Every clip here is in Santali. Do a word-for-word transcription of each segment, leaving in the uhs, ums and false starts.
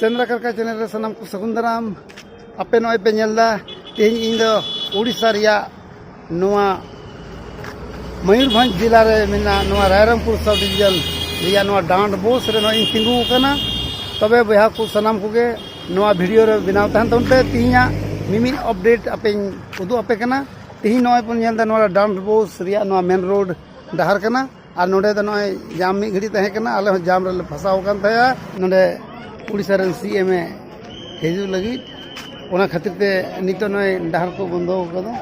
ᱥᱮᱸᱫᱽᱨᱟ ᱠᱟᱨᱠᱟ ᱪᱮᱱᱮᱞ ᱨᱮ ᱥᱟᱱᱟᱢ ᱠᱚ ᱥᱟᱹᱜᱩᱱ ᱫᱟᱨᱟᱢ᱾ ᱟᱯᱮ ᱱᱚᱜᱼᱚᱭ ᱯᱮ ᱧᱮᱞ ᱮᱫᱟ, ᱛᱮᱦᱮᱧ ᱤᱧ ᱫᱚ ᱳᱰᱤᱥᱟ ᱨᱮᱭᱟᱜ ᱱᱚᱣᱟ ᱢᱚᱭᱩᱨᱵᱷᱚᱸᱡᱽ ᱡᱮᱞᱟ ᱨᱮ ᱢᱮᱱᱟᱜ ᱱᱚᱣᱟ ᱨᱟᱭᱨᱚᱝᱯᱩᱨ ᱥᱟᱵ ᱰᱤᱵᱤᱡᱚᱱ ᱨᱮᱭᱟᱜ ᱱᱚᱣᱟ ᱰᱟᱸᱰ ᱵᱳᱥ ᱨᱮ ᱱᱚᱜᱼᱚᱭ ᱤᱧ ᱛᱤᱸᱜᱩ ᱟᱠᱟᱱᱟ᱾ ᱛᱚᱵᱮ ᱵᱚᱭᱦᱟ ᱠᱚ ᱥᱟᱱᱟᱢ ᱠᱚᱜᱮ ᱱᱚᱣᱟ ᱵᱷᱤᱰᱤᱭᱳ ᱨᱮ ᱵᱮᱱᱟᱣ ᱛᱟᱦᱮᱱ ᱛᱟᱵᱚᱱ ᱯᱮ᱾ ᱛᱮᱦᱮᱧᱟᱜ ᱢᱤᱢᱤᱫ ᱟᱯᱰᱮᱴ ᱟᱯᱮᱧ ᱩᱫᱩᱜ ᱟᱯᱮ ᱠᱟᱱᱟ᱾ ᱛᱮᱦᱮᱧ ᱱᱚᱜᱼᱚᱭ ᱵᱚᱱ ᱧᱮᱞ ᱮᱫᱟ, ᱱᱚᱣᱟ ᱰᱟᱸᱰ ᱵᱳᱥ ᱨᱮᱭᱟᱜ ᱱᱚᱣᱟ ᱢᱮᱱ ᱨᱳᱰ ᱰᱟᱦᱟᱨ ᱠᱟᱱᱟ᱾ ᱟᱨ ᱱᱚᱰᱮ ᱫᱚ ᱱᱚᱜᱼᱚᱭ ᱡᱟᱢ ᱢᱤᱫ ᱜᱷᱟᱹᱲᱤᱡ ᱛᱟᱦᱮᱸ ᱠᱟᱱᱟ, ᱟᱞᱮ ᱦᱚᱸ ᱡᱟᱢ ᱨᱮᱞᱮ ᱯᱷᱟᱸᱥᱟᱣ ᱟᱠᱟᱱ ᱛᱟᱦᱮᱸᱜᱼᱟ᱾ ᱱᱚᱰᱮ ᱩᱲᱤᱥᱥᱟ ᱨᱮᱱ ᱥᱤ ᱮᱢ ᱮ ᱦᱤᱡᱩᱜ ᱞᱟᱹᱜᱤᱫ, ᱚᱱᱟ ᱠᱷᱟᱹᱛᱤᱨ ᱛᱮ ᱱᱤᱛᱚᱜ ᱱᱚᱜᱼᱚᱭ ᱰᱟᱦᱟᱨ ᱠᱚ ᱵᱚᱱᱫᱚ ᱟᱠᱟᱫᱟ᱾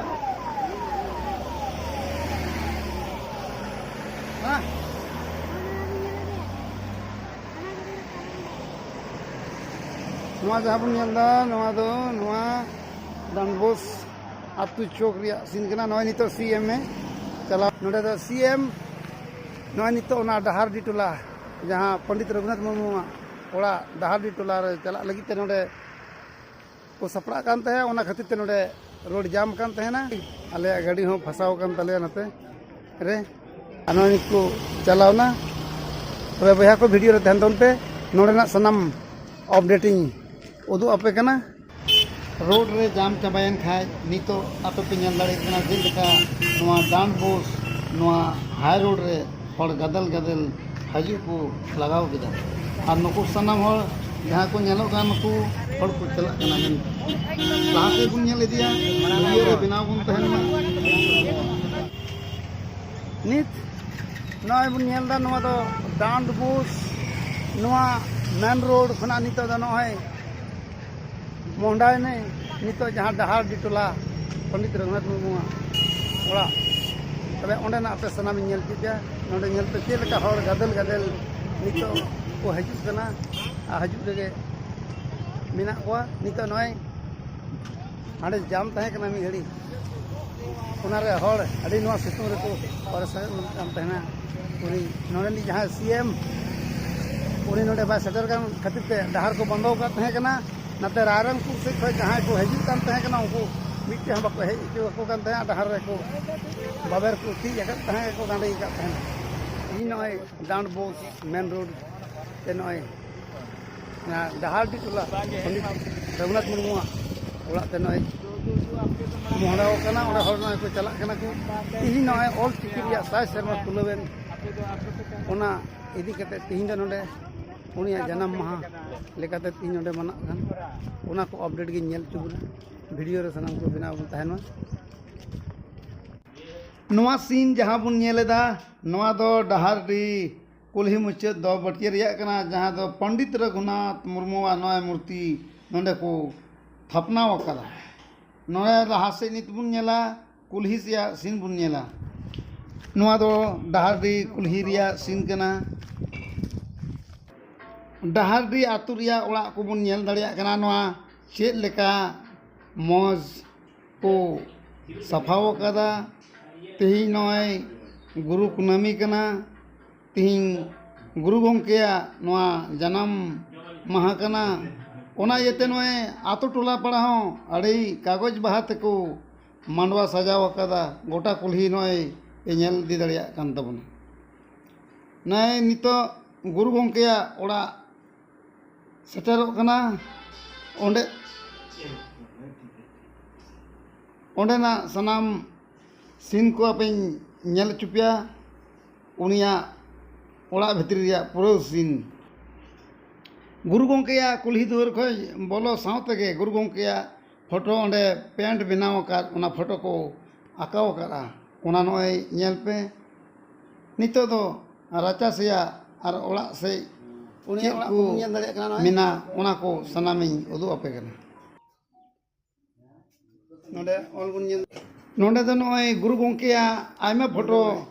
ᱱᱚᱣᱟ ᱡᱟᱦᱟᱸ ᱵᱚᱱ ᱧᱮᱞ ᱮᱫᱟ, ᱱᱚᱣᱟ ᱫᱚ ᱱᱚᱣᱟ ᱰᱟᱱᱵᱳᱥ ᱟᱹᱛᱩ ᱪᱚᱠ ᱨᱮᱭᱟᱜ ᱥᱤᱱ ᱠᱟᱱᱟ᱾ ᱱᱚᱜᱼᱚᱭ ᱱᱤᱛᱚᱜ ᱥᱤ ᱮᱢ ᱮ ᱪᱟᱞᱟᱣ, ᱱᱚᱰᱮ ᱫᱚ ᱥᱤ ᱮᱢ ᱱᱚᱜᱼᱚᱭ ᱱᱤᱛᱚᱜ ᱚᱱᱟ ᱰᱟᱦᱟᱨᱰᱤ ᱴᱚᱞᱟ, ᱡᱟᱦᱟᱸ ᱯᱚᱱᱰᱤᱛ ᱨᱚᱜᱷᱩᱱᱟᱛᱷ ᱢᱩᱨᱢᱩᱣᱟᱜ ᱚᱲᱟᱜ ᱰᱟᱦᱟᱨᱰᱤ ᱴᱚᱞᱟ ᱨᱮ ᱪᱟᱞᱟᱜ ᱞᱟᱹᱜᱤᱫ ᱛᱮ ᱱᱚᱰᱮ ᱠᱚ ᱥᱟᱯᱲᱟᱜ ᱠᱟᱱ ᱛᱟᱦᱮᱸᱫ, ᱚᱱᱟ ᱠᱷᱟᱹᱛᱤᱨ ᱛᱮ ᱱᱚᱰᱮ ᱨᱳᱰ ᱡᱟᱢ ᱠᱟᱱ ᱛᱟᱦᱮᱱᱟ᱾ ᱟᱞᱮᱭᱟᱜ ᱜᱟᱹᱰᱤ ᱦᱚᱸ ᱯᱷᱟᱸᱥᱟᱣ ᱟᱠᱟᱱ ᱛᱟᱞᱮᱭᱟ ᱱᱚᱛᱮ ᱨᱮ᱾ ᱟᱨ ᱱᱚᱜᱼᱚᱭ ᱱᱤᱛ ᱠᱚ ᱪᱟᱞᱟᱣᱱᱟ᱾ ᱛᱚᱵᱮ ᱵᱚᱭᱦᱟ ᱠᱚ, ᱵᱷᱤᱰᱤᱭᱳ ᱨᱮ ᱛᱟᱦᱮᱱ ᱛᱟᱵᱚᱱ ᱯᱮ, ᱱᱚᱰᱮᱱᱟᱜ ᱥᱟᱱᱟᱢ ᱟᱯᱰᱮᱴ ᱤᱧ ᱩᱫᱩᱜ ᱟᱯᱮ ᱠᱟᱱᱟ᱾ ᱨᱳᱰ ᱨᱮ ᱡᱟᱢ ᱪᱟᱵᱟᱭᱮᱱ ᱠᱷᱟᱡ ᱱᱤᱛᱚᱜ ᱟᱯᱮ ᱯᱮ ᱧᱮᱞ ᱫᱟᱲᱮᱭᱟᱜ ᱠᱟᱱᱟ, ᱪᱮᱫ ᱞᱮᱠᱟ ᱱᱚᱣᱟ ᱰᱟᱱ ᱵᱳᱥ ᱱᱚᱣᱟ ᱦᱟᱭ ᱨᱳᱰ ᱨᱮ ᱦᱚᱲ ᱜᱟᱫᱮᱞ ᱜᱟᱫᱮᱞ ᱦᱤᱡᱩᱜ ᱠᱚ ᱞᱟᱜᱟᱣ ᱠᱮᱫᱟ᱾ ᱟᱨ ᱱᱩᱠᱩ ᱥᱟᱱᱟᱢ ᱦᱚᱲ ᱡᱟᱦᱟᱸ ᱠᱚ ᱧᱮᱞᱚᱜ ᱠᱟᱱᱟ, ᱱᱩᱠᱩ ᱦᱚᱲ ᱠᱚ ᱪᱟᱞᱟᱜ ᱠᱟᱱᱟ᱾ ᱢᱮᱱ ᱞᱟᱦᱟ ᱥᱮᱫ ᱵᱚᱱ ᱧᱮᱞ ᱤᱫᱤᱭᱟ, ᱵᱷᱤᱰᱤᱭᱳ ᱨᱮ ᱵᱮᱱᱟᱣ ᱵᱚᱱ ᱛᱟᱦᱮᱱ ᱢᱟ᱾ ᱱᱤᱛ ᱱᱚᱜᱼᱚᱭ ᱵᱚᱱ ᱧᱮᱞ ᱮᱫᱟ, ᱱᱚᱣᱟ ᱫᱚ ᱰᱟᱸᱰ ᱵᱳᱥ, ᱱᱚᱣᱟ ᱢᱮᱱ ᱨᱳᱰ ᱠᱷᱚᱱᱟᱜ ᱱᱤᱛᱚᱜ ᱫᱚ ᱱᱚᱜᱼᱚᱭ ᱢᱚᱦᱰᱟᱭᱮᱱᱟᱹᱧ, ᱱᱤᱛᱚᱜ ᱡᱟᱦᱟᱸ ᱰᱟᱦᱟᱨᱰᱤ ᱴᱚᱞᱟ ᱯᱚᱱᱰᱤᱛ ᱨᱚᱜᱷᱩᱱᱟᱛᱷ ᱢᱩᱨᱢᱩᱣᱟᱜ ᱚᱲᱟᱜ, ᱛᱚᱵᱮ ᱚᱸᱰᱮᱱᱟᱜ ᱟᱯᱮ ᱥᱟᱱᱟᱢᱤᱧ ᱧᱮᱞ ᱠᱮᱫ ᱯᱮᱭᱟ᱾ ᱱᱚᱰᱮ ᱧᱮᱞ ᱯᱮ ᱪᱮᱫ ᱞᱮᱠᱟ ᱦᱚᱲ ᱜᱟᱫᱮᱞ ᱜᱟᱫᱮᱞ ᱱᱤᱛᱚᱜ ᱠᱚ ᱦᱤᱡᱩᱜ ᱠᱟᱱᱟ ᱟᱨ ᱦᱤᱡᱩᱜ ᱨᱮᱜᱮ ᱢᱮᱱᱟᱜ ᱠᱚᱣᱟ᱾ ᱱᱤᱛᱚᱜ ᱱᱚᱜᱼᱚᱭ ᱦᱟᱸᱰᱮ ᱡᱟᱢ ᱛᱟᱦᱮᱸ ᱠᱟᱱᱟ ᱢᱤᱫ ᱜᱷᱟᱹᱲᱤ, ᱚᱱᱟᱨᱮ ᱦᱚᱲ ᱟᱹᱰᱤ ᱱᱚᱣᱟ ᱥᱤᱛᱩᱝ ᱨᱮᱠᱚ ᱯᱟᱨᱮᱥᱟᱱᱚᱜ ᱠᱟᱱ ᱛᱟᱦᱮᱱᱟ᱾ ᱩᱱᱤ ᱱᱚᱰᱮᱱᱤᱡ ᱡᱟᱦᱟᱸᱭ ᱥᱤ ᱮᱢ, ᱩᱱᱤ ᱱᱚᱰᱮ ᱵᱟᱭ ᱥᱮᱴᱮᱨ ᱠᱟᱱ ᱠᱷᱟᱹᱛᱤᱨ ᱛᱮ ᱰᱟᱦᱟᱨ ᱠᱚ ᱵᱚᱱᱫᱚ ᱟᱠᱟᱫ ᱛᱟᱦᱮᱸ ᱠᱟᱱᱟ᱾ ᱱᱟᱛᱮ ᱨᱟᱭᱨᱚᱝᱯᱩᱨ ᱥᱮᱫ ᱠᱷᱚᱱ ᱡᱟᱦᱟᱸᱭ ᱠᱚ ᱦᱤᱡᱩᱜ ᱠᱟᱱ ᱛᱟᱦᱮᱸ ᱠᱟᱱᱟ, ᱩᱱᱠᱩ ᱢᱤᱫᱴᱮᱱ ᱦᱚᱸ ᱵᱟᱠᱚ ᱦᱮᱡ ᱦᱚᱪᱚ ᱟᱠᱚ ᱠᱟᱱ ᱛᱟᱦᱮᱸᱫ᱾ ᱰᱟᱦᱟᱨ ᱨᱮᱠᱚ ᱵᱟᱵᱮᱨ ᱠᱚ ᱛᱤᱡ ᱟᱠᱟᱫ ᱛᱟᱦᱮᱸᱫ, ᱠᱚ ᱜᱟᱸᱰᱮ ᱟᱠᱟᱫ ᱛᱟᱦᱮᱸᱫ᱾ ᱤᱧ ᱱᱚᱜᱼᱚᱭ ᱰᱟᱸᱰ ᱵᱳᱥ ᱢᱮᱱ ᱨᱳᱰ ᱛᱮ ᱱᱚᱜᱼᱚᱭ ᱰᱟᱦᱟᱨᱰᱤ ᱴᱚᱞᱟ ᱯᱚᱱᱰᱤᱛ ᱨᱚᱜᱷᱩᱱᱟᱛᱷ ᱢᱩᱨᱢᱩᱣᱟᱜ ᱚᱲᱟᱜ ᱛᱮ ᱱᱚᱜᱼᱚᱭ ᱢᱚᱦᱰᱟᱣ ᱠᱟᱱᱟ᱾ ᱚᱸᱰᱮ ᱦᱚᱲ ᱱᱚᱜᱼᱚᱭ ᱠᱚ ᱪᱟᱞᱟᱜ ᱠᱟᱱᱟ ᱠᱚ᱾ ᱛᱮᱦᱮᱧ ᱱᱚᱜᱼᱚᱭ ᱚᱞ ᱪᱤᱠᱤ ᱨᱮᱭᱟᱜ ᱥᱟᱭ ᱥᱮᱨᱢᱟ ᱠᱩᱞᱟᱹᱣᱮᱱ, ᱚᱱᱟ ᱤᱫᱤ ᱠᱟᱛᱮ ᱛᱮᱦᱮᱧ ᱫᱚ ᱱᱚᱰᱮ ᱩᱱᱤᱭᱟᱜ ᱡᱟᱱᱟᱢ ᱢᱟᱦᱟ ᱞᱮᱠᱟᱛᱮ ᱛᱮᱦᱮᱧ ᱱᱚᱰᱮ ᱢᱟᱱᱟᱜ ᱠᱟᱱ, ᱚᱱᱟ ᱠᱚ ᱟᱯᱰᱮᱴ ᱜᱤᱧ ᱧᱮᱞ ᱦᱚᱪᱚ ᱵᱚᱱᱟ᱾ ᱵᱷᱤᱰᱤᱭᱳ ᱨᱮ ᱥᱟᱱᱟᱢ ᱠᱚ ᱵᱮᱱᱟᱣ ᱵᱚᱱ ᱛᱟᱦᱮᱱ ᱢᱟ᱾ ᱱᱚᱣᱟ ᱥᱤᱱ ᱡᱟᱦᱟᱸ ᱵᱚᱱ ᱧᱮᱞ ᱮᱫᱟ, ᱱᱚᱣᱟ ᱫᱚ ᱰᱟᱦᱟᱨᱰᱤ ᱠᱩᱞᱦᱤ ᱢᱩᱪᱟᱹᱫ ᱫᱚ ᱵᱟᱹᱴᱤᱭᱟᱹ ᱨᱮᱭᱟᱜ ᱠᱟᱱᱟ, ᱡᱟᱦᱟᱸ ᱫᱚ ᱯᱚᱱᱰᱤᱛ ᱨᱚᱜᱷᱩᱱᱟᱛᱷ ᱢᱩᱨᱢᱩᱣᱟᱜ ᱱᱚᱣᱟ ᱢᱩᱨᱛᱤ ᱱᱚᱰᱮ ᱠᱚ ᱛᱷᱟᱯᱱᱟᱣ ᱟᱠᱟᱫᱟ᱾ ᱱᱚᱰᱮ ᱞᱟᱦᱟ ᱥᱮᱫ ᱱᱤᱛ ᱵᱚᱱ ᱧᱮᱞᱟ, ᱠᱩᱞᱦᱤ ᱥᱮᱭᱟᱜ ᱥᱤᱱ ᱵᱚᱱ ᱧᱮᱞᱟ᱾ ᱱᱚᱣᱟ ᱫᱚ ᱰᱟᱦᱟᱨᱰᱤ ᱠᱩᱞᱦᱤ ᱨᱮᱭᱟᱜ ᱥᱤᱱ ᱠᱟᱱᱟ᱾ ᱰᱟᱦᱟᱨᱰᱤ ᱟᱹᱛᱩ ᱨᱮᱭᱟᱜ ᱚᱲᱟᱜ ᱠᱚᱵᱚᱱ ᱧᱮᱞ ᱫᱟᱲᱮᱭᱟᱜ ᱠᱟᱱᱟ, ᱱᱚᱣᱟ ᱪᱮᱫ ᱞᱮᱠᱟ ᱢᱚᱡᱽ ᱠᱚ ᱥᱟᱯᱷᱟᱣ ᱟᱠᱟᱫᱟ᱾ ᱛᱮᱦᱮᱧ ᱱᱚᱜᱼᱚᱭ ᱜᱩᱨᱩ ᱠᱩᱱᱟᱹᱢᱤ ᱠᱟᱱᱟ᱾ ᱛᱮᱦᱮᱧ ᱜᱩᱨᱩ ᱜᱚᱢᱠᱮᱭᱟᱜ ᱱᱚᱣᱟ ᱡᱟᱱᱟᱢ ᱢᱟᱦᱟ ᱠᱟᱱᱟ᱾ ᱚᱱᱟ ᱤᱭᱟᱹᱛᱮ ᱱᱚᱜᱼᱚᱭ ᱟᱛᱳ ᱴᱚᱞᱟ ᱯᱟᱲᱟ ᱦᱚᱸ ᱟᱹᱰᱤ ᱠᱟᱜᱚᱡᱽ ᱵᱟᱦᱟ ᱛᱮᱠᱚ ᱢᱟᱰᱣᱟ ᱥᱟᱡᱟᱣ ᱟᱠᱟᱫᱟ᱾ ᱜᱚᱴᱟ ᱠᱩᱞᱦᱤ ᱱᱚᱜᱼᱚᱭ ᱯᱮ ᱧᱮᱞ ᱤᱫᱤ ᱫᱟᱲᱮᱭᱟᱜ ᱠᱟᱱ ᱛᱟᱵᱚᱱᱟ᱾ ᱱᱚᱜᱼᱚᱭ ᱱᱤᱛᱚᱜ ᱜᱩᱨᱩ ᱜᱚᱢᱠᱮᱭᱟᱜ ᱚᱲᱟᱜ ᱥᱮᱴᱮᱨᱚᱜ ᱠᱟᱱᱟ᱾ ᱚᱸᱰᱮ, ᱚᱸᱰᱮᱱᱟᱜ ᱥᱟᱱᱟᱢ ᱥᱤᱱ ᱠᱚ ᱟᱯᱮᱧ ᱧᱮᱞ ᱦᱚᱪᱚ ᱯᱮᱭᱟ᱾ ᱩᱱᱤᱭᱟᱜ ᱚᱲᱟᱜ ᱵᱷᱤᱛᱨᱤ ᱨᱮᱭᱟᱜ ᱯᱩᱨᱟᱹ ᱥᱤᱱ᱾ ᱜᱩᱨᱩ ᱜᱚᱢᱠᱮᱭᱟᱜ ᱠᱩᱞᱦᱤ ᱫᱩᱣᱟᱹᱨ ᱠᱷᱚᱱ ᱵᱚᱞᱚ ᱥᱟᱶ ᱛᱮᱜᱮ ᱜᱩᱨᱩ ᱜᱚᱢᱠᱮᱭᱟᱜ ᱯᱷᱳᱴᱳ, ᱚᱸᱰᱮ ᱯᱮᱱᱴ ᱵᱮᱱᱟᱣ ᱟᱠᱟᱫ, ᱚᱱᱟ ᱯᱷᱳᱴᱳ ᱠᱚ ᱟᱸᱠᱟᱣ ᱟᱠᱟᱫᱼᱟ᱾ ᱚᱱᱟ ᱱᱚᱜᱼᱚᱭ ᱧᱮᱞ ᱯᱮ᱾ ᱱᱤᱛᱚᱜ ᱫᱚ ᱨᱟᱪᱟ ᱥᱮᱭᱟᱜ ᱟᱨ ᱚᱲᱟᱜ ᱥᱮᱫ ᱩᱱᱤᱭᱟᱜ ᱪᱮᱫ ᱚᱲᱟᱜ ᱠᱚ ᱠᱚᱵᱚᱱ ᱧᱮᱞ ᱫᱟᱲᱮᱭᱟᱜ ᱠᱟᱱᱟ ᱱᱚᱜᱼᱚᱭ᱾ ᱢᱮᱱᱟᱜᱼᱟ, ᱚᱱᱟ ᱠᱚ ᱥᱟᱱᱟᱢᱤᱧ ᱩᱫᱩᱜ ᱟᱯᱮ ᱠᱟᱱᱟ᱾ ᱱᱚᱰᱮ ᱚᱞ ᱵᱚᱱ ᱧᱮᱞ᱾ ᱱᱚᱰᱮ ᱫᱚ ᱱᱚᱜᱼᱚᱭ ᱜᱩᱨᱩ ᱜᱚᱢᱠᱮᱭᱟᱜ ᱟᱭᱢᱟ ᱯᱷᱳᱴᱳ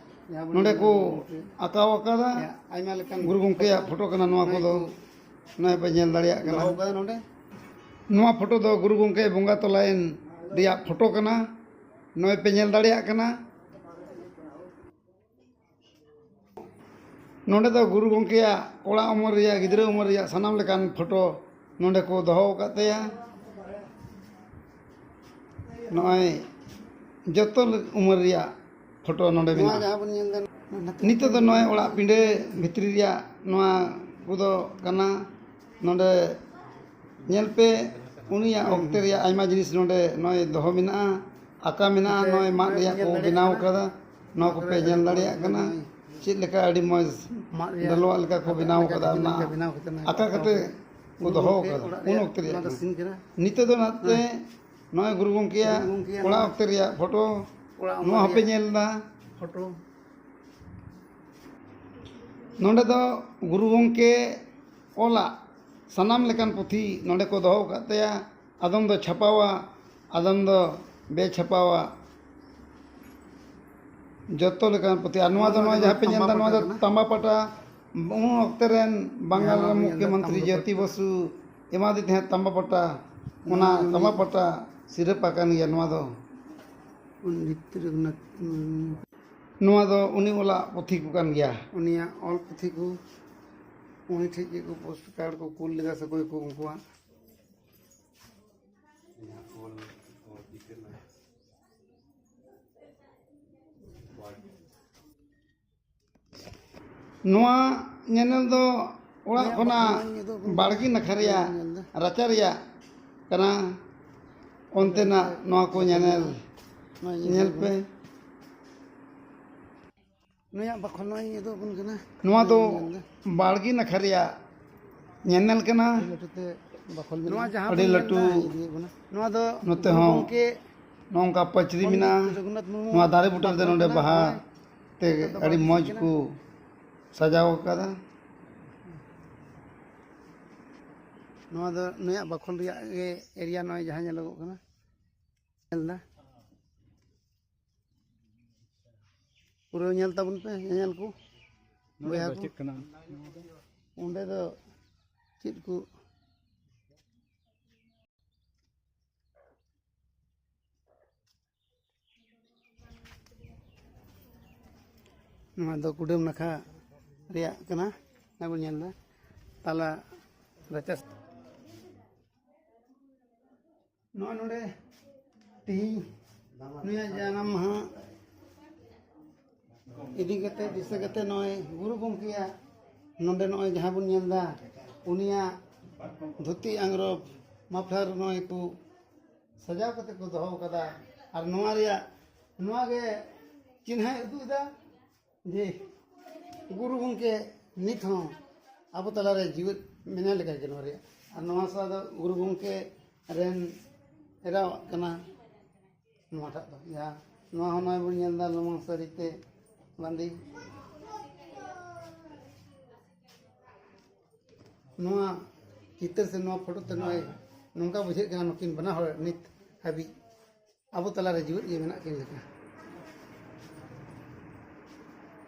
ᱡᱟᱦᱟᱸ ᱵᱚᱱ ᱱᱚᱰᱮ ᱧᱮᱞ ᱠᱚ ᱫᱟ, ᱟᱸᱠᱟᱣ ᱟᱠᱟᱫᱟ᱾ ᱟᱭᱢᱟ ᱞᱮᱠᱟᱱ ᱜᱩᱨᱩ ᱜᱚᱢᱠᱮᱭᱟᱜ ᱯᱷᱳᱴᱳ ᱠᱟᱱᱟ ᱱᱚᱣᱟ ᱱᱚᱜᱼᱚᱭ ᱠᱚᱫᱚ᱾ ᱠᱚ ᱱᱚᱜᱼᱚᱭ ᱯᱮ ᱧᱮᱞ ᱫᱟᱲᱮᱭᱟᱜ ᱠᱟᱱᱟ᱾ ᱫᱚᱦᱚ ᱠᱟᱫᱟ ᱱᱚᱰᱮ᱾ ᱱᱚᱣᱟ ᱯᱷᱳᱴᱳ ᱫᱚ ᱜᱩᱨᱩ ᱜᱚᱢᱠᱮ ᱵᱚᱸᱜᱟ ᱛᱟᱞᱟᱭᱮᱱ ᱨᱮᱭᱟᱜ ᱯᱷᱳᱴᱳ ᱠᱟᱱᱟ᱾ ᱱᱚᱜᱼᱚᱭ ᱯᱮ ᱧᱮᱞ ᱫᱟᱲᱮᱭᱟᱜ ᱠᱟᱱᱟ᱾ ᱱᱚᱰᱮ ᱫᱚ ᱜᱩᱨᱩ ᱜᱚᱢᱠᱮᱭᱟᱜ ᱠᱚᱲᱟ ᱩᱢᱮᱨ ᱨᱮᱭᱟᱜ, ᱜᱤᱫᱽᱨᱟᱹ ᱩᱢᱮᱨ ᱨᱮᱭᱟᱜ ᱥᱟᱱᱟᱢ ᱞᱮᱠᱟᱱ ᱯᱷᱳᱴᱳ ᱱᱚᱰᱮ ᱠᱚ ᱫᱚᱦᱚ ᱟᱠᱟᱫ ᱛᱟᱭᱟ᱾ ᱱᱚᱜᱼᱚᱭ ᱡᱚᱛᱚ ᱩᱢᱮᱨ ᱨᱮᱭᱟᱜ ᱯᱷᱳᱴᱳ ᱱᱚᱰᱮ ᱱᱚᱣᱟ ᱢᱮᱱᱟᱜᱼᱟ᱾ ᱡᱟᱦᱟᱸ ᱵᱚᱱ ᱧᱮᱞ ᱮᱫᱟ, ᱱᱟᱛᱮ ᱱᱤᱛᱚᱜ ᱫᱚ ᱱᱚᱜᱼᱚᱭ ᱚᱲᱟᱜ ᱯᱤᱸᱰᱟᱹ ᱵᱷᱤᱛᱨᱤ ᱨᱮᱭᱟᱜ ᱱᱚᱣᱟ ᱠᱚᱫᱚ ᱠᱟᱱᱟ᱾ ᱱᱚᱰᱮ ᱧᱮᱞ ᱯᱮ, ᱩᱱᱤᱭᱟᱜ ᱚᱠᱛᱮ ᱨᱮᱭᱟᱜ ᱟᱭᱢᱟ ᱡᱤᱱᱤᱥ ᱱᱚᱰᱮ ᱱᱚᱜᱼᱚᱭ ᱫᱚᱦᱚ ᱢᱮᱱᱟᱜᱼᱟ, ᱟᱸᱠᱟ ᱢᱮᱱᱟᱜᱼᱟ, ᱱᱚᱜᱼᱚᱭ ᱢᱟᱫ ᱨᱮᱭᱟᱜ ᱠᱚ ᱵᱮᱱᱟᱣ ᱠᱟᱫᱟ, ᱱᱚᱣᱟ ᱠᱚᱯᱮ ᱧᱮᱞ ᱫᱟᱲᱮᱭᱟᱜ ᱠᱟᱱᱟ᱾ ᱪᱮᱫ ᱞᱮᱠᱟ ᱟᱹᱰᱤ ᱢᱚᱡᱽ ᱰᱟᱹᱞᱣᱟᱜ ᱞᱮᱠᱟ ᱠᱚ ᱵᱮᱱᱟᱣ ᱠᱟᱫᱟ, ᱚᱱᱟ ᱟᱸᱠᱟ ᱠᱟᱛᱮ ᱠᱚ ᱫᱚᱦᱚ ᱠᱟᱫᱟ ᱩᱱ ᱚᱠᱛᱮ ᱨᱮᱭᱟᱜ ᱠᱟᱱᱟ᱾ ᱱᱤᱛᱚᱜ ᱫᱚ ᱱᱟᱛᱮ ᱱᱚᱜᱼᱚᱭ ᱜᱩᱨᱩ ᱜᱚᱢᱠᱮᱭᱟᱜ ᱚᱲᱟᱜ ᱚᱠᱛᱮ ᱨᱮᱭᱟᱜ ᱯᱷᱳᱴᱳ ᱱᱚᱣᱟ ᱦᱚᱸᱯᱮ ᱧᱮᱞ ᱮᱫᱟ᱾ ᱱᱚᱰᱮ ᱫᱚ ᱜᱩᱨᱩ ᱜᱚᱢᱠᱮ ᱚᱞᱟᱜ ᱥᱟᱱᱟᱢ ᱞᱮᱠᱟᱱ ᱯᱩᱛᱷᱤ ᱱᱚᱰᱮ ᱠᱚ ᱫᱚᱦᱚ ᱟᱠᱟᱫ ᱛᱟᱭᱟ᱾ ᱟᱫᱚᱢ ᱫᱚ ᱪᱷᱟᱯᱟᱣᱟ, ᱟᱫᱚᱢ ᱫᱚ ᱵᱮᱼᱪᱷᱟᱯᱟᱣᱟ, ᱡᱚᱛᱚ ᱞᱮᱠᱟᱱ ᱯᱩᱛᱷᱤ᱾ ᱟᱨ ᱱᱚᱣᱟ ᱫᱚ ᱱᱚᱣᱟ ᱡᱟᱦᱟᱸ ᱯᱮ ᱧᱮᱞ ᱮᱫᱟ, ᱱᱚᱣᱟ ᱫᱚ ᱛᱟᱢᱵᱟ ᱯᱟᱴᱟ᱾ ᱩᱱ ᱚᱠᱛᱮ ᱨᱮᱱ ᱵᱟᱝᱜᱟᱞ ᱨᱮᱱ ᱢᱩᱠᱷᱭᱚᱢᱚᱱᱛᱨᱤ ᱡᱳᱛᱤ ᱵᱚᱥᱩ ᱮᱢᱟᱫᱮ ᱛᱟᱦᱮᱸᱫ ᱛᱟᱢᱵᱟ ᱯᱟᱴᱟ᱾ ᱚᱱᱟ ᱛᱟᱢᱵᱟ ᱯᱟᱴᱟ ᱥᱤᱨᱟᱹᱯᱟ ᱠᱟᱱ ᱜᱮᱭᱟ ᱱᱚᱣᱟ ᱫᱚ᱾ ᱯᱚᱱᱰᱤᱛ ᱨᱚᱜᱷᱩᱱᱟᱛᱷ ᱢᱩᱨᱢᱩ᱾ ᱱᱚᱣᱟ ᱫᱚ ᱩᱱᱤ ᱚᱞᱟᱜ ᱯᱩᱛᱷᱤ ᱠᱚ ᱠᱟᱱ ᱜᱮᱭᱟ᱾ ᱩᱱᱤᱭᱟᱜ ᱚᱞ ᱯᱩᱛᱷᱤ ᱠᱚ, ᱩᱱᱤ ᱴᱷᱮᱱ ᱜᱮᱠᱚ ᱯᱳᱥᱴ ᱠᱟᱨᱰ ᱠᱚ ᱠᱩᱞ ᱞᱮᱫᱟ ᱥᱮ ᱚᱠᱚᱭ ᱠᱚ ᱩᱱᱠᱩᱣᱟᱜ᱾ ᱱᱚᱣᱟ ᱧᱮᱱᱮᱞ ᱫᱚ ᱚᱲᱟᱜ ᱠᱷᱚᱱᱟᱜ ᱵᱟᱲᱜᱮ ᱱᱟᱠᱷᱟ ᱨᱮᱭᱟᱜ ᱨᱟᱪᱟ ᱨᱮᱭᱟᱜ ᱠᱟᱱᱟ᱾ ᱚᱱᱛᱮᱱᱟᱜ ᱱᱚᱣᱟ ᱠᱚ ᱧᱮᱱᱮᱞ ᱧᱮᱞ ᱯᱮ᱾ ᱱᱩᱭᱟᱜ ᱵᱟᱠᱷᱳᱞ ᱱᱚᱜᱼᱚᱭ ᱤᱧ ᱩᱫᱩᱜ ᱟᱵᱚᱱ ᱠᱟᱱᱟ᱾ ᱱᱚᱣᱟ ᱫᱚ ᱵᱟᱲᱜᱮ ᱱᱟᱠᱷᱟ ᱨᱮᱭᱟᱜ ᱧᱮᱱᱮᱞ ᱠᱟᱱᱟ᱾ ᱟᱹᱰᱤ ᱞᱟᱹᱴᱩ ᱛᱮ ᱵᱟᱠᱷᱳᱞ ᱢᱮᱱᱟᱜᱼᱟ᱾ ᱱᱚᱣᱟ ᱡᱟᱦᱟᱸ ᱟᱹᱰᱤ ᱵᱚᱱ ᱧᱮᱞ ᱞᱟᱹᱴᱩ ᱮᱫᱟ, ᱤᱫᱤᱭᱮᱫ ᱵᱚᱱᱟ᱾ ᱱᱚᱣᱟ ᱫᱚ ᱱᱚᱛᱮ ᱦᱚᱸ ᱜᱚᱢᱠᱮ ᱱᱚᱝᱠᱟ ᱯᱟᱹᱪᱨᱤ ᱯᱚᱱᱰᱤᱛ ᱢᱮᱱᱟᱜᱼᱟ᱾ ᱨᱚᱜᱷᱩᱱᱟᱛᱷ ᱢᱩᱨᱢᱩ ᱱᱚᱣᱟ ᱫᱟᱨᱮ ᱵᱩᱴᱟᱹ ᱨᱮᱫᱚ ᱱᱚᱰᱮ ᱵᱟᱦᱟ ᱛᱮ ᱟᱹᱰᱤ ᱢᱚᱡᱽ ᱠᱚ ᱥᱟᱡᱟᱣ ᱟᱠᱟᱫᱟ᱾ ᱱᱚᱣᱟ ᱫᱚ ᱱᱩᱭᱟᱜ ᱵᱟᱠᱷᱳᱞ ᱨᱮᱭᱟᱜ ᱜᱮ ᱮᱨᱤᱭᱟ ᱱᱚᱜᱼᱚᱭ ᱡᱟᱦᱟᱸ ᱧᱮᱞᱚᱜᱚᱜ ᱠᱟᱱᱟ᱾ ᱧᱮᱞ ᱮᱫᱟ᱾ ᱯᱩᱨᱟᱹ ᱧᱮᱞ ᱛᱟᱵᱚᱱ ᱯᱮ, ᱧᱮᱧᱮᱞ ᱠᱚ, ᱱᱚᱰᱮ ᱵᱚᱭᱦᱟ ᱫᱚ ᱠᱚ᱾ ᱪᱮᱫ ᱠᱟᱱᱟ? ᱚᱸᱰᱮ ᱫᱚ ᱪᱮᱫ ᱠᱚ? ᱱᱚᱣᱟ ᱫᱚ ᱠᱩᱰᱟᱹᱢ ᱱᱟᱠᱷᱟ ᱨᱮᱭᱟᱜ ᱠᱟᱱᱟ᱾ ᱚᱱᱟ ᱵᱚᱱ ᱧᱮᱞ ᱮᱫᱟ ᱛᱟᱞᱟ ᱨᱟᱪᱟ᱾ ᱱᱚᱜᱼᱚᱭ ᱱᱚᱰᱮ ᱛᱮᱦᱮᱧ ᱱᱩᱭᱟᱜ ᱡᱟᱱᱟᱢ ᱢᱟᱦᱟ ᱤᱫᱤ ᱠᱟᱛᱮ, ᱫᱤᱥᱟᱹ ᱠᱟᱛᱮ ᱱᱚᱜᱼᱚᱭ ᱜᱩᱨᱩ ᱜᱚᱢᱠᱮᱭᱟᱜ ᱱᱚᱰᱮ ᱱᱚᱜᱼᱚᱭ ᱡᱟᱦᱟᱸ ᱵᱚᱱ ᱧᱮᱞ ᱮᱫᱟ, ᱩᱱᱤᱭᱟᱜ ᱫᱷᱩᱛᱤ, ᱟᱝᱨᱚᱯ, ᱢᱟᱯᱷᱞᱟᱨ ᱱᱚᱜᱼᱚᱭ ᱠᱚ ᱥᱟᱡᱟᱣ ᱠᱟᱛᱮ ᱠᱚ ᱫᱚᱦᱚ ᱠᱟᱫᱟ᱾ ᱟᱨ ᱱᱚᱣᱟ ᱨᱮᱭᱟᱜ, ᱱᱚᱣᱟ ᱜᱮ ᱪᱤᱱᱦᱟᱹᱭ ᱩᱫᱩᱜ ᱮᱫᱟ ᱡᱮ ᱜᱩᱨᱩ ᱜᱚᱢᱠᱮ ᱱᱤᱛ ᱦᱚᱸ ᱟᱵᱚ ᱛᱟᱞᱟᱨᱮ ᱡᱤᱣᱮᱫ ᱢᱮᱱᱟᱭ ᱞᱮᱠᱟ ᱜᱮ ᱱᱚᱣᱟ ᱨᱮᱭᱟᱜ᱾ ᱟᱨ ᱱᱚᱣᱟ ᱥᱟᱶ ᱫᱚ ᱜᱩᱨᱩ ᱜᱚᱢᱠᱮ ᱨᱮᱱ ᱮᱨᱟᱣᱟᱜ ᱠᱟᱱᱟ ᱱᱚᱣᱟᱴᱟᱜ ᱫᱚ᱾ ᱡᱟᱦᱟᱸ ᱱᱚᱣᱟ ᱦᱚᱸ ᱱᱚᱜᱼᱚᱭ ᱵᱚᱱ ᱧᱮᱞ ᱮᱫᱟ, ᱞᱩᱢᱟᱹᱝ ᱥᱟᱹᱲᱤ ᱛᱮ ᱵᱟᱸᱫᱮ᱾ ᱱᱚᱣᱟ ᱪᱤᱛᱟᱹᱨ ᱥᱮ ᱱᱚᱣᱟ ᱯᱷᱳᱴᱳ ᱛᱮ ᱱᱚᱜᱼᱚᱭ ᱱᱚᱝᱠᱟ ᱵᱩᱡᱷᱟᱹᱜ ᱠᱟᱱᱟ, ᱱᱩᱠᱤᱱ ᱵᱟᱱᱟ ᱦᱚᱲ ᱱᱤᱛ ᱦᱟᱹᱵᱤᱡ ᱟᱵᱚ ᱛᱟᱞᱟᱨᱮ ᱡᱤᱣᱮᱫ ᱜᱮ ᱢᱮᱱᱟᱜ ᱠᱤᱱ ᱞᱮᱠᱟ᱾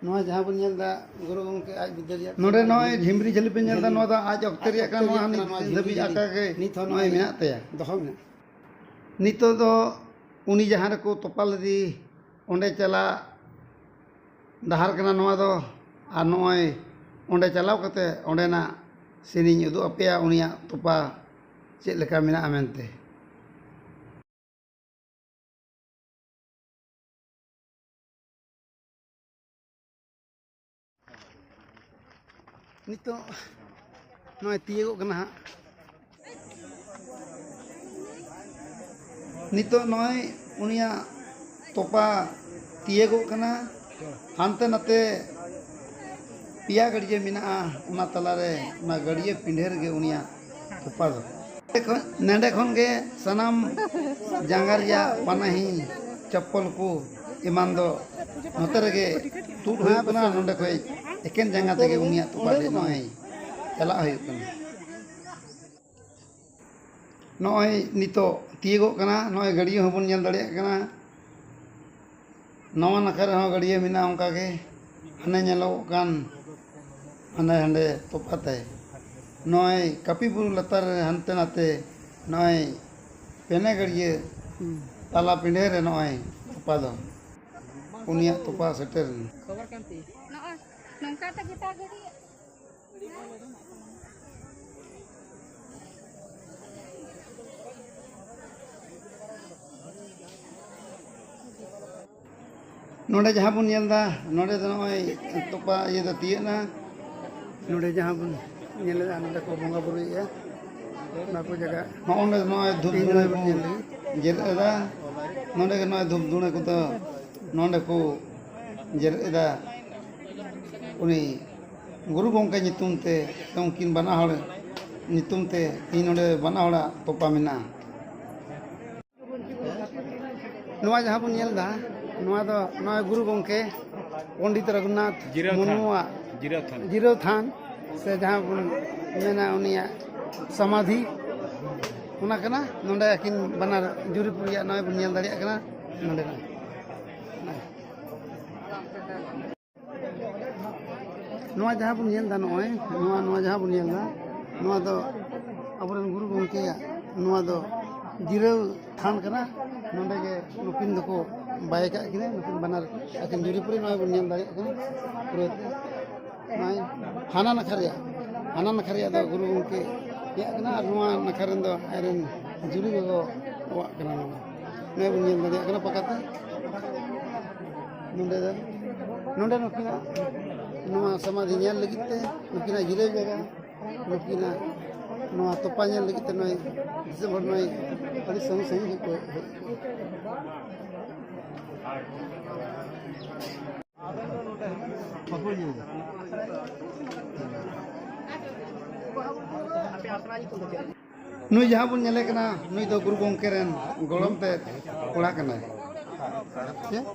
ᱱᱚᱣᱟ ᱡᱟᱦᱟᱸ ᱵᱚᱱ ᱧᱮᱞ ᱮᱫᱟ, ᱜᱩᱨᱩ ᱜᱚᱢᱠᱮ ᱟᱡ ᱵᱤᱫᱟᱹᱞ ᱨᱮᱭᱟᱜ ᱱᱚᱰᱮ ᱱᱚᱜᱼᱚᱭ ᱡᱷᱤᱢᱨᱤ ᱡᱷᱟᱹᱞᱤ ᱯᱮ ᱧᱮᱞ ᱮᱫᱟ, ᱱᱚᱣᱟ ᱫᱚ ᱟᱡ ᱚᱠᱛᱮ ᱨᱮᱭᱟᱜ ᱠᱟᱱᱟ, ᱱᱚᱣᱟ ᱱᱤᱛ ᱫᱷᱟᱹᱵᱤᱡ ᱟᱠᱟ ᱜᱮ ᱱᱤᱛ ᱦᱚᱸ ᱱᱚᱜᱼᱚᱭ ᱱᱚᱜᱼᱚᱭ ᱢᱮᱱᱟᱜ ᱛᱟᱭᱟ᱾ ᱫᱚᱦᱚ ᱢᱮᱱᱟᱜᱼᱟ᱾ ᱱᱤᱛᱚᱜ ᱫᱚ ᱩᱱᱤ ᱡᱟᱦᱟᱸ ᱨᱮᱠᱚ ᱛᱚᱯᱟ ᱞᱮᱫᱮ, ᱚᱸᱰᱮ ᱪᱟᱞᱟᱜ ᱰᱟᱦᱟᱨ ᱠᱟᱱᱟ ᱱᱚᱣᱟ ᱫᱚ᱾ ᱟᱨ ᱱᱚᱜᱼᱚᱭ ᱚᱸᱰᱮ ᱪᱟᱞᱟᱣ ᱠᱟᱛᱮ ᱚᱸᱰᱮᱱᱟᱜ ᱥᱤᱱᱤᱧ ᱩᱫᱩᱜ ᱟᱯᱮᱭᱟ, ᱩᱱᱤᱭᱟᱜ ᱛᱚᱯᱟ ᱪᱮᱫ ᱞᱮᱠᱟ ᱢᱮᱱᱟᱜᱼᱟ ᱢᱮᱱᱛᱮ᱾ ᱱᱤᱛᱚᱜ ᱱᱚᱜᱼᱚᱭ ᱛᱤᱭᱳᱜᱚᱜ ᱠᱟᱱᱟ ᱦᱟᱸᱜ᱾ ᱱᱤᱛᱚᱜ ᱱᱚᱜᱼᱚᱭ ᱩᱱᱤᱭᱟᱜ ᱛᱚᱯᱟ ᱛᱤᱭᱳᱜᱚᱜ ᱠᱟᱱᱟ᱾ ᱦᱟᱱᱛᱮ ᱱᱟᱛᱮ ᱯᱮᱭᱟ ᱜᱟᱹᱰᱭᱟᱹ ᱢᱮᱱᱟᱜᱼᱟ, ᱚᱱᱟ ᱛᱟᱞᱟᱨᱮ ᱚᱱᱟ ᱜᱟᱹᱰᱭᱟᱹ ᱯᱤᱸᱰᱷᱟᱹ ᱨᱮᱜᱮ ᱩᱱᱤᱭᱟᱜ ᱛᱚᱯᱟ ᱫᱚ᱾ ᱱᱚᱸᱰᱮ ᱠᱷᱚᱱ, ᱱᱚᱸᱰᱮ ᱠᱷᱚᱱ ᱜᱮ ᱥᱟᱱᱟᱢ ᱡᱟᱸᱜᱟ ᱨᱮᱭᱟᱜ ᱯᱟᱱᱟᱦᱤ, ᱪᱟᱯᱯᱚᱞ ᱠᱚ ᱮᱢᱟᱱ ᱫᱚ ᱱᱚᱛᱮ ᱨᱮᱜᱮ ᱛᱩᱫ ᱦᱩᱭᱩᱜ ᱠᱟᱱᱟ᱾ ᱱᱚᱸᱰᱮ ᱠᱷᱚᱱ ᱮᱠᱮᱱ ᱡᱟᱸᱜᱟ ᱛᱮᱜᱮ ᱩᱱᱤᱭᱟᱜ ᱛᱚᱯᱟ ᱴᱷᱮᱱ ᱱᱚᱜᱼᱚᱭ ᱪᱟᱞᱟᱜ ᱦᱩᱭᱩᱜ ᱠᱟᱱᱟ᱾ ᱱᱚᱜᱼᱚᱭ ᱱᱤᱛᱚᱜ ᱛᱤᱭᱳᱜᱚᱜ ᱠᱟᱱᱟ, ᱱᱚᱜᱼᱚᱭ ᱜᱟᱹᱰᱭᱟᱹ ᱦᱚᱸᱵᱚᱱ ᱧᱮᱞ ᱫᱟᱲᱮᱭᱟᱜ ᱠᱟᱱᱟ᱾ ᱱᱚᱣᱟ ᱱᱟᱠᱷᱟ ᱨᱮᱦᱚᱸ ᱜᱟᱹᱰᱭᱟᱹ ᱢᱮᱱᱟᱜᱼᱟ ᱚᱱᱠᱟ ᱜᱮ, ᱦᱟᱱᱮ ᱧᱮᱞᱚᱜᱚᱜ ᱠᱟᱱ ᱦᱟᱸᱰᱮ ᱦᱟᱸᱰᱮ ᱛᱚᱯᱟ ᱛᱟᱭ᱾ ᱱᱚᱜᱼᱚᱭ ᱠᱟᱹᱯᱤ ᱵᱩᱨᱩ ᱞᱟᱛᱟᱨ ᱨᱮ ᱦᱟᱱᱛᱮ ᱱᱟᱛᱮ ᱱᱚᱜᱼᱚᱭ ᱯᱮᱱᱮ ᱜᱟᱹᱰᱭᱟᱹ ᱛᱟᱞᱟ ᱯᱤᱸᱰᱟᱹ ᱨᱮ ᱱᱚᱜᱼᱚᱭ ᱛᱚᱯᱟ ᱫᱚ, ᱩᱱᱤᱭᱟᱜ ᱛᱚᱯᱟ ᱥᱮᱴᱮᱨ ᱮᱱᱟ᱾ ᱱᱚᱜᱼᱚᱭ ᱱᱚᱝᱠᱟ ᱛᱮ ᱜᱚᱴᱟ ᱜᱟᱹᱰᱭᱟᱹ᱾ ᱱᱚᱰᱮ ᱡᱟᱦᱟᱸ ᱵᱚᱱ ᱧᱮᱞ ᱮᱫᱟ, ᱱᱚᱰᱮ ᱫᱚ ᱱᱚᱜᱼᱚᱭ ᱛᱚᱯᱟ ᱤᱭᱟᱹ ᱫᱚ ᱛᱤᱭᱟᱹᱜ ᱮᱱᱟ᱾ ᱱᱚᱰᱮ ᱡᱟᱦᱟᱸ ᱵᱚᱱ ᱧᱮᱞ ᱮᱫᱟ, ᱱᱚᱰᱮ ᱠᱚ ᱵᱚᱸᱜᱟ ᱵᱩᱨᱩᱭᱮᱫᱼᱟ᱾ ᱚᱱᱟ ᱠᱚ ᱡᱟᱭᱜᱟ ᱱᱚᱜᱼᱚ ᱱᱚᱰᱮ ᱱᱚᱜᱼᱚᱭ ᱫᱷᱩᱯ ᱤᱧ ᱫᱷᱩᱬᱟᱹ ᱱᱚᱜᱼᱚᱭ ᱠᱚ ᱵᱚᱱ ᱧᱮᱞ ᱞᱮᱜᱮ᱾ ᱡᱮᱨᱮᱫ ᱮᱫᱟ᱾ ᱱᱚᱰᱮ ᱜᱮ ᱱᱚᱜᱼᱚᱭ ᱫᱷᱩᱯ ᱫᱷᱩᱬᱟᱹ ᱠᱚᱫᱚ ᱱᱚᱰᱮ ᱠᱚ ᱡᱮᱨᱮᱫ ᱮᱫᱟ᱾ ᱩᱱᱤ ᱜᱩᱨᱩ ᱜᱚᱢᱠᱮ ᱧᱩᱛᱩᱢ ᱛᱮ, ᱩᱱᱠᱤᱱ ᱵᱟᱱᱟ ᱦᱚᱲ ᱧᱩᱛᱩᱢ ᱛᱮ ᱛᱮᱦᱮᱧ ᱱᱚᱰᱮ ᱵᱟᱱᱟ ᱦᱚᱲᱟᱜ ᱛᱚᱯᱟ ᱢᱮᱱᱟᱜᱼᱟ᱾ ᱱᱚᱣᱟ ᱡᱟᱦᱟᱸ ᱵᱚᱱ ᱧᱮᱞ ᱮᱫᱟ, ᱱᱚᱣᱟ ᱫᱚ ᱱᱚᱣᱟ ᱜᱩᱨᱩ ᱜᱚᱢᱠᱮ ᱯᱚᱱᱰᱤᱛ ᱨᱚᱜᱷᱩᱱᱟᱛᱷ ᱡᱤᱨᱟᱹᱣ ᱛᱷᱟᱱ᱾ ᱢᱩᱨᱢᱩᱣᱟᱜ ᱡᱤᱨᱟᱹᱣ ᱛᱷᱟᱱ᱾ ᱡᱤᱨᱟᱹᱣ ᱛᱷᱟᱱ, ᱥᱮ ᱡᱟᱦᱟᱸ ᱵᱚᱱ ᱢᱮᱱᱟ ᱩᱱᱤᱭᱟᱜ ᱥᱚᱢᱟᱫᱷᱤ, ᱚᱱᱟ ᱠᱟᱱᱟ᱾ ᱱᱚᱰᱮ ᱟᱹᱠᱤᱱ ᱵᱟᱱᱟᱨ ᱡᱩᱨᱤᱯᱩᱨᱤᱭᱟᱜ ᱱᱚᱜᱼᱚᱭ ᱵᱚᱱ ᱧᱮᱞ ᱫᱟᱲᱮᱭᱟᱜ ᱠᱟᱱᱟ ᱱᱚᱰᱮ ᱠᱟᱱᱟ᱾ ᱱᱚᱣᱟ ᱡᱟᱦᱟᱸ ᱵᱚᱱ ᱧᱮᱞ ᱮᱫᱟ, ᱱᱚᱜᱼᱚᱭ ᱱᱚᱣᱟ, ᱱᱚᱣᱟ ᱡᱟᱦᱟᱸ ᱵᱚᱱ ᱧᱮᱞ ᱮᱫᱟ, ᱱᱚᱣᱟ ᱫᱚ ᱟᱵᱚᱨᱮᱱ ᱜᱩᱨᱩ ᱜᱚᱢᱠᱮᱭᱟᱜ ᱱᱚᱣᱟ ᱫᱚ ᱡᱤᱨᱟᱹᱣ ᱛᱷᱟᱱ ᱠᱟᱱᱟ᱾ ᱱᱚᱰᱮ ᱜᱮ ᱱᱩᱠᱤᱱ ᱫᱚᱠᱚ ᱵᱟᱭ ᱠᱟᱜ ᱠᱤᱱᱟ, ᱱᱩᱠᱤᱱ ᱵᱟᱱᱟᱨ ᱟᱹᱠᱤᱱ ᱡᱩᱨᱤᱯᱩᱨᱤ ᱱᱚᱜᱼᱚᱭ ᱵᱚᱱ ᱧᱮᱞ ᱫᱟᱲᱮᱭᱟᱜ ᱠᱟᱱᱟ᱾ ᱯᱩᱨᱟᱹ ᱱᱚᱜᱼᱚᱭ ᱦᱟᱱᱟ ᱱᱟᱠᱷᱟ ᱨᱮᱭᱟᱜ, ᱦᱟᱱᱟ ᱱᱟᱠᱷᱟ ᱨᱮᱭᱟᱜ ᱫᱚ ᱜᱩᱨᱩ ᱜᱚᱢᱠᱮ ᱭᱟᱜ ᱠᱟᱱᱟ, ᱟᱨ ᱱᱚᱣᱟ ᱱᱟᱠᱷᱟ ᱨᱮᱱ ᱫᱚ ᱟᱡᱨᱮᱱ ᱡᱩᱨᱤ ᱜᱚᱜᱚᱣᱟᱜ ᱠᱟᱱᱟ᱾ ᱱᱚᱣᱟ ᱱᱚᱜᱼᱚᱭ ᱵᱚᱱ ᱧᱮᱞ ᱫᱟᱲᱮᱭᱟᱜ ᱠᱟᱱᱟ ᱯᱟᱠᱟᱛᱮ᱾ ᱱᱚᱰᱮ ᱫᱚ, ᱱᱚᱰᱮ ᱱᱩᱠᱤᱱᱟᱜ ᱱᱚᱣᱟ ᱥᱚᱢᱟᱫᱷᱤ ᱧᱮᱞ ᱞᱟᱹᱜᱤᱫ ᱛᱮ, ᱱᱩᱠᱤᱱᱟᱜ ᱡᱤᱨᱟᱹᱣ ᱡᱟᱭᱜᱟ, ᱱᱩᱠᱤᱱᱟᱜ ᱱᱚᱣᱟ ᱛᱚᱯᱟ ᱧᱮᱞ ᱞᱟᱹᱜᱤᱫ ᱛᱮ ᱱᱚᱜᱼᱚᱭ ᱫᱤᱥᱚᱢ ᱦᱚᱲ ᱱᱚᱜᱼᱚᱭ ᱟᱹᱰᱤ ᱥᱟᱺᱜᱤᱧ ᱥᱟᱺᱜᱤᱧ ᱠᱷᱚᱱ ᱠᱚ ᱦᱮᱡ ᱠᱚᱜᱼᱟ᱾ ᱱᱩᱭ ᱡᱟᱦᱟᱸ ᱵᱚᱱ ᱧᱮᱞᱮ ᱠᱟᱱᱟ, ᱱᱩᱭ ᱫᱚ ᱜᱩᱨᱩ ᱜᱚᱢᱠᱮ ᱨᱮᱱ ᱜᱚᱲᱚᱢ ᱛᱮ ᱠᱚᱲᱟ ᱠᱟᱱᱟᱭ᱾ ᱪᱮᱫ?